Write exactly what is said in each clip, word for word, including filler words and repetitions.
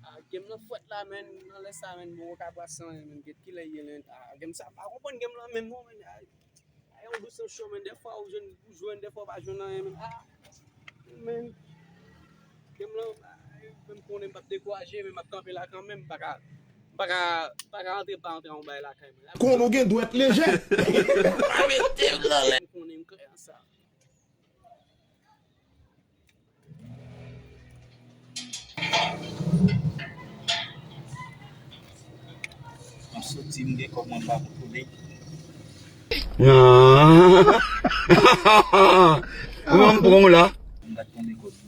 Ah, game lan fwèt la, men, nan lè sa, men, bon, ka pase, men, men, get kilè ye, men, ah, game sa, pa konprann game lan, men, bon, men, ah, ah, yon dous cho, men, dèfwa ou jwenn, ou jwenn, dèfwa ou pa jwenn anyen, men, ah, men, game lan, ah, men, m konnen m p ap dekouraje, men m ap kanpe la kanmenm, m pa ka, m pa ka, m pa ka antre pa antre an bay lakay mwen. Konnen w gen dwèt lejè. M konnen m klè nan sa. M soti, m gen kòb mwen, m pa kontwole. Ah. Kòman m pran w la? M gad konbyen kòb gen.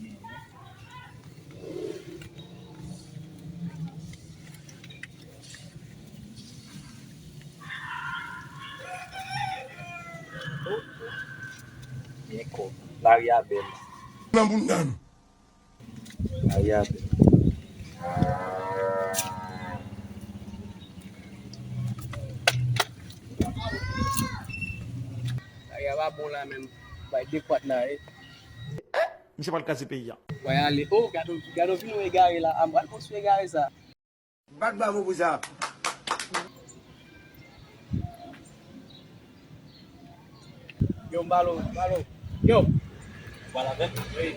Gen kòb. Lari a bèl. Nan bounda nou. Lari a bèl. Lari a pa bon la menm. Bay de kwat la, e. Misye pral kraze peyi a. Wè ale. Oh, gade, gade vin egare la. A, m pral pran sou egare sa. Bat bravo pou sa. Yo, m balo, m balo. Yo. Ou pale avè m? Wi.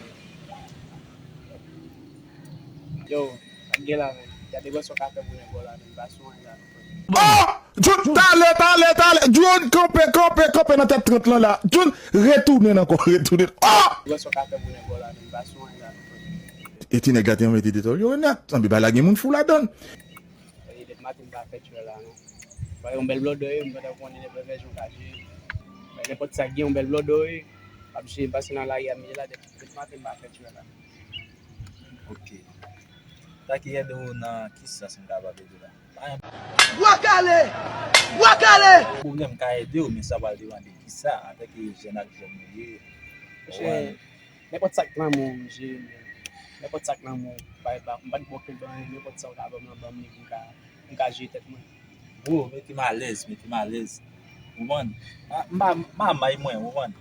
Yo, sa k gen la, men? Gade bwè sa w ka fè pou nèg la, men. Pa sou anyen la. Oh! Talè, talè, talè! Drone, kanpe, kanpe, kanpe nan tèt trant lan la. Drone, retounen ankò, retounen. Oh! Bwè sa w ka fè pou nèg la, men. Pa sou anyen la. E ti nèg la te anmete detòl yo nèt. Sanble bagay la gen moun fou ladan l. E, depi maten m pa fè tchwè la, non. Bay yon bèl blòdò, wi, m pandan konnen nenpòt vèzyon ka jwe. Bay nenpòt sa k gen yon bèl blòdò, wi. M ap jwe, m pase nan lari a, m ye la, depi, depi maten m pa fè tchwè la. Ok. Sa ki ede w nan ki sans m kapab ede w la? Bwa kale! Bwa kale! Pwoblèm ka ede w, men sa pral depann de kisa, antanke jèn ak jèn nou ye. Nenpòt sa k nan men w, m jere, men nenpòt sa k nan men w, bay, ba, m pa t gen okenn bagay, nenpòt sa w ka ban m lan, ban m li pou m ka, pou m ka jere tèt mwen. Bro, mete m alèz, mete m alèz. Ou konprann? M pa, m pa may mwen, ou konprann?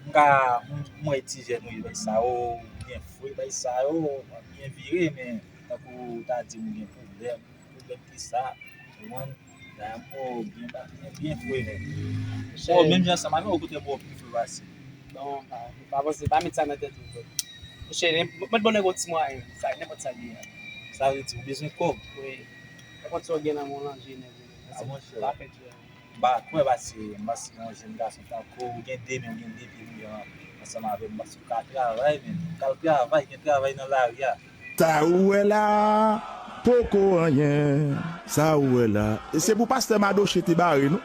M ka, m, m wè ti jèn wi, bay sa yo, byen fre, bay sa yo, byen vire, men tankou w ta di m gen pwoblèm. Pwoblèm ki sa, ou konprann? Dayè, m wè w byen ba, byen fre, men. Monchè, oh, menm jan ansanm avè w, poutèt bò w pi fre pase. Bon, pa, pa panse, pa met sa nan tèt ou, frè. Monchè, mwen, mwen bon nèg yon ti mwayen, sa, nenpòt sa l ye a. Sa vle di, ou bezwen kòb? Wi. Nenpòt sa w gen nan men w lan, jere nèg ou. Ah, monchè. Pa fè tchwè. M pa kwè, paske m panse yon jèn gason tankou w, ou gen de men, ou gen de pye, menm jan ansanm avè m, paske w ka travay, men, ou ka al travay, gen travay nan lari a. Sa ou wè la, poko anyen, sa ou wè la. E se pou pastè Madoche te bare nou.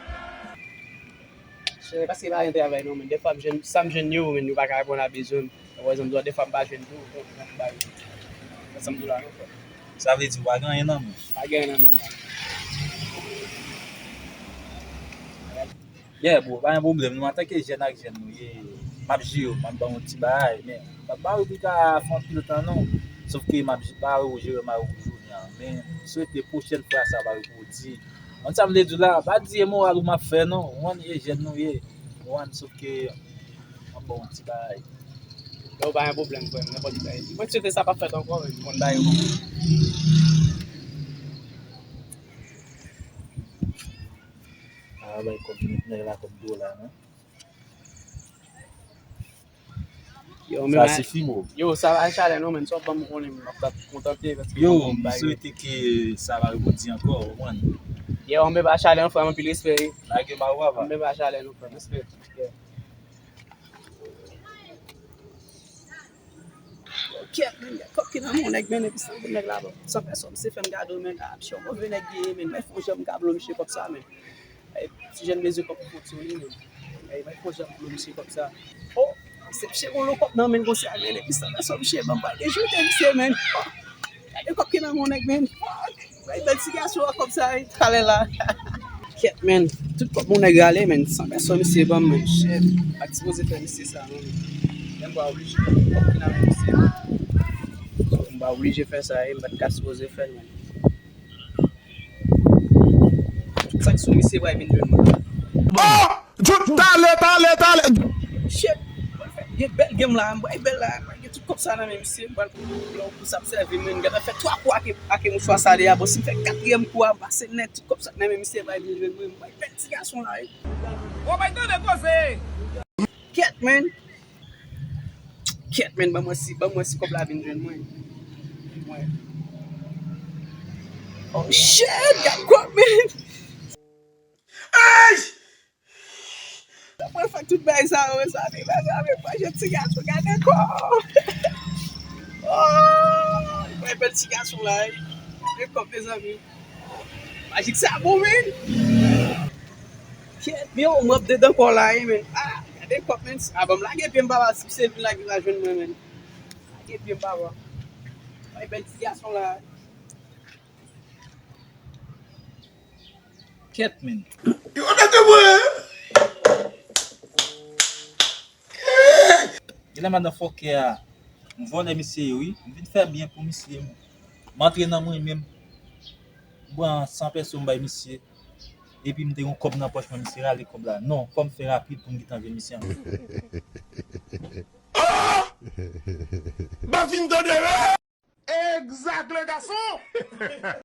Se paske pa gen travay non, men dèfwa m jwenn, sa m jwenn yo, men yo pa ka reponn a bezwen m. Ou wè, sa m di w la, dèfwa m pa jwenn tou, donk, m bare. Sa m di w la non, frè. Sa vle di w pa gen anyen nan men w? Pa gen anyen nan men m la. Yeah, bro, pa gen pwoblèm. Nou, antanke jèn ak jèn nou ye, m ap jere w, m ap ba w yon ti bagay, men m ap ba w li ka fè anpil tan non. Sòf ke m ap j-, ba w jere m a w pou jounen an. Men m swete pwochèn fwa sa pa repwodui. Konn sa m vle di w la, pa di e moral ou m ap fè non. Ou konn e jèn nou ye. Ou konn, sòf ke m ap ba w yon ti bagay. Yo, pa gen pwoblèm, frè m, nenpòt bagay. Mwen swete sa p ap fèt ankò, men m konn bagay yo konn. A, bay kòb nèg la kòb dola, non? Yo, sa sifi, bro. Yo, sa pa chalè non, men sa w ban m konnen, m ap kontante, paske yo, m swete ke sa pa repwodui ankò, ou konprann? Yo, anben pa chalè non, frè m, anpil respè, wi. Lage ba w, papa. Anben pa chalè non, frè m, respè. Yo. Kèt, men, gad kòb ki nan men yon nèg, men, epi san nèg la, bon, san pèsòn, misye fè m gade w, men, ah, misye yon move nèg li ye, men, men, fò jan m ka blo misye kòb sa, men. Ti jèn bezwen kòb pou fè ti li, men. Bay fò jan m blo misye kòb sa. Oh, se misye gon lo kòb nan men l konsa, men, epi san pèsòn, misye ban m pral dejounen misye, men. Oh, gade kòb ki nan men yon nèg, men. Fuck. Bay bèl ti gason a kòb sa, wi, talè la. Kèt, men. Tout kòb yon nèg rale, men. San pèsòn misye ban m, men. Shit. M pa t sipoze fè misye sa, non, men. Men m pa oblije fè kòb ki nan men misye. M pa oblije fè sa, wi. M pa t ka sipoze fè l, men. Tout sa k sou misye pral vin jwenn mwen. Oh! Talè, talè, talè! Shit! Gen bèl game la, m bay bèl la, m bay Tout kòb sa nan men misye, m pral pran yon pous ap sèvi mwen. M gentan fè twa kou ak, ak mouchwa sa deja. Bon, si m fè katriyèm kou a, m pase nèt, tout kòb sa nan men misye, bay vin jwenn mwen. M bay pèl ti gason la, wi. Bon, bay tande koze. Kèt, man. Kèt, man, ban mwen si, ban mwen si kòb la vin jwenn mwen. Mwen. Oh, shit, gad kòb, man. Ay! Mwen fè tout bagay sa yo, sa vin, sa vin, mwen jwenn ti gason, gade kò. Oh, mwen bèl ti gason la, wi. Gade kòb, mezanmi. Majik sa bon, men. Kèt, men, yon mòp dedan kò la, wi, men. Ah, gade kòb, men. Ah, ban m lage pye m, papa, si se vin la ki va jwenn mwen, men. Lage pye m, papa. Mwen bèl ti gason la. Kèt, men. Yo, tande mwen! Genlè madan fòkè a, m vòlè misye ye, wi. M vin fè byen pou misye. M antre nan mwen menm. M pran san pèso m bay misye. Epi m te gen kòb nan pòch mwen, misye rale kòb la. Non, fò m fè rapid pou m gentan jwenn misye ankò. Ba vin tande, wi! Exact, le garçon!